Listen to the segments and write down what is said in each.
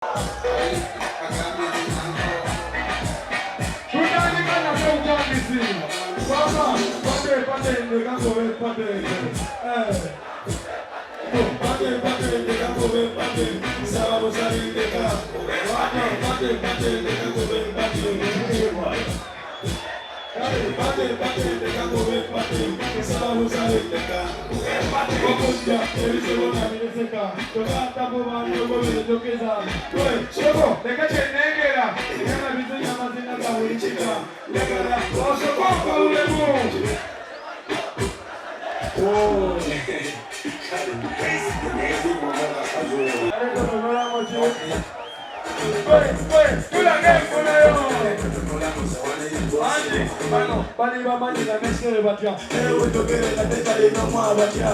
Tutandika nate obutandisi wama pate pate ndeka ngobe pate eh pate pate ndeka ngobe pate saba busabi ndeka wama pate pate ndeka ngobe pate Pate pate ndeka ngobe pate saba busabi ndeka okujja ebizibu nabireseka togattako baani ogoberejokiza Soko leka kyenengera era bizinya amazina ga buli kika njagala osooke onkawulemu. Tulaga enfunayo anti bano bali bamanyi nga nesere batya ewetogere nga tekalina mwabatya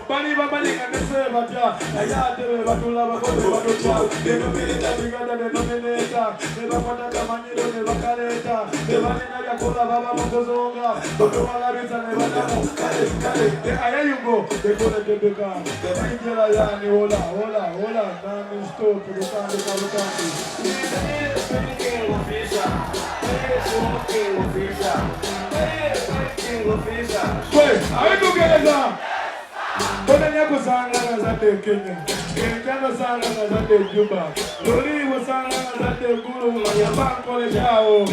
bali bamanyi nga nesere batya naye ate be batulabako be batutya denomineta biganda denomineta ne bakwata kamanyiro ne bakaleeta tebalina byakola baba mukuzonga batubalabiza ne badamu kale kale ayayugo bekoletebeka injera yani hola hola hola nani stop lutandika lutandi Are we together? Tonenya kusanga nga zadde e Kenya, enkya nosanga nga zadde e Juba, luli bwosanga nga zadde e Gulu nga yamba nkolekyawo.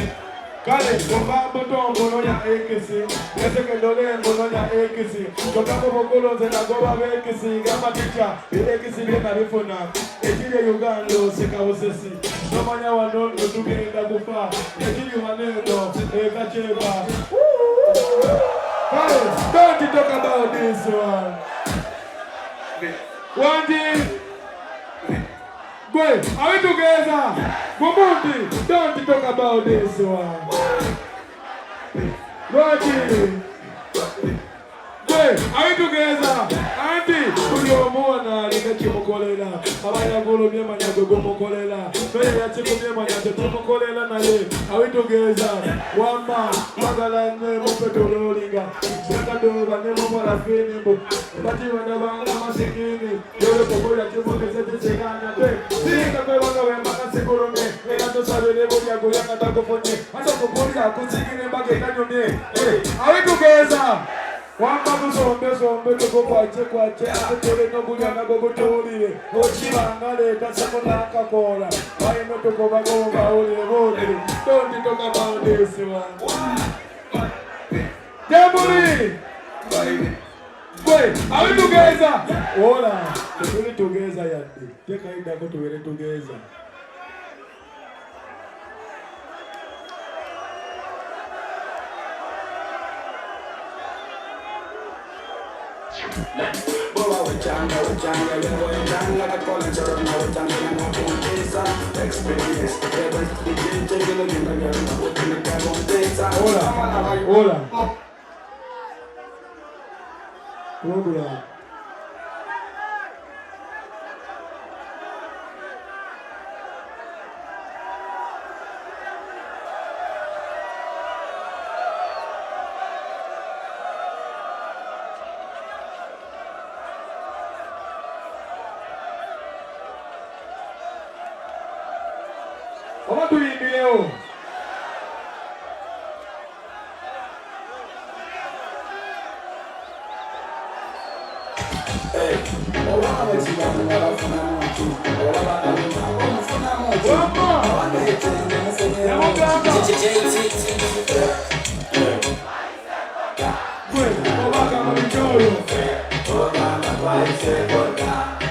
Kale ova buto mbunonya ekisi, nesekendole mbunonya ekisi, kyokka mu bukulu nze nagoba beekisi ng'amatica ekisi bye nabifuna. Ekiri e Uganda oseka busesi, tomanya wano nno tugenda kufa, ekiri wano eno ekakyeva. Kale, don't talk about this one. Wangi gwe, are we together? Gumunti, don't talk about this one. Lwaki? Gwe, are we together? Anti buli omu wano alina kimukolera abayagulumye manya gwe gumukolera noyo yakikumye manya tekimukolera naye are we together? Wamma bagala nnyo emupetololinga yakadooba ne mupalafini mbu bati bandabanga masikini yolekokoya kimugeze kisigana te singa kwebanga wembanga sikulumye era tusabire bulya gulya nga takufunye ate okukulya kusigire embaga etanyumye are we together? Wamba tusombe sombe tukukwakye kwakye ate tulina okulya nago gutuwulire okibanga leeta sako n'akakoola balina otukobago bawulire buulire don't talk about this one Jembuli gwe are we together? Ola tetuli together yadde tekayiddako tubeere together. Hola, hola. Program. Oba tuyimbirewo.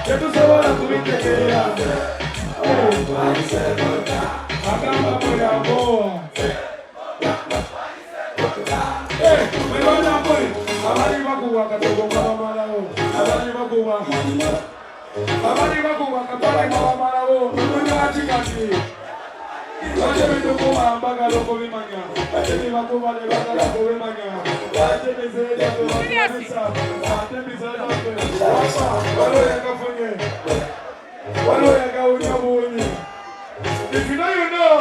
Tetusobola kubitegeera agamba mwe Abali bakuwa akatogo nga bamalawo, abali bakuwa abali bakuwa akatale nga bamalawo, lwaki kati lwaki ebitukuwa mbagala okubimanya, lwaki ebibakuba ne bagala okubimanya, lwaki emize gyaffe batumanyisa, ate emize gyaffe wama waliwo yagafunye, waliwo yagawunya buwunyi. If you know, you know.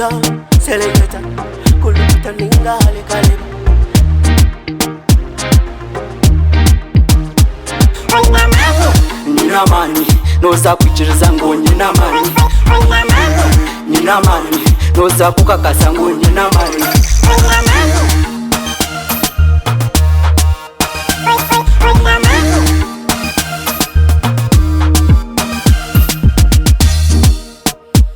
Kulukuta, seleketa, kulukuta ninga halekaleba. Nyine amaani, nooza kwikiriza ngu nyine amaani. Nyine amaani, nooza kukakasa ngu nyine amaani.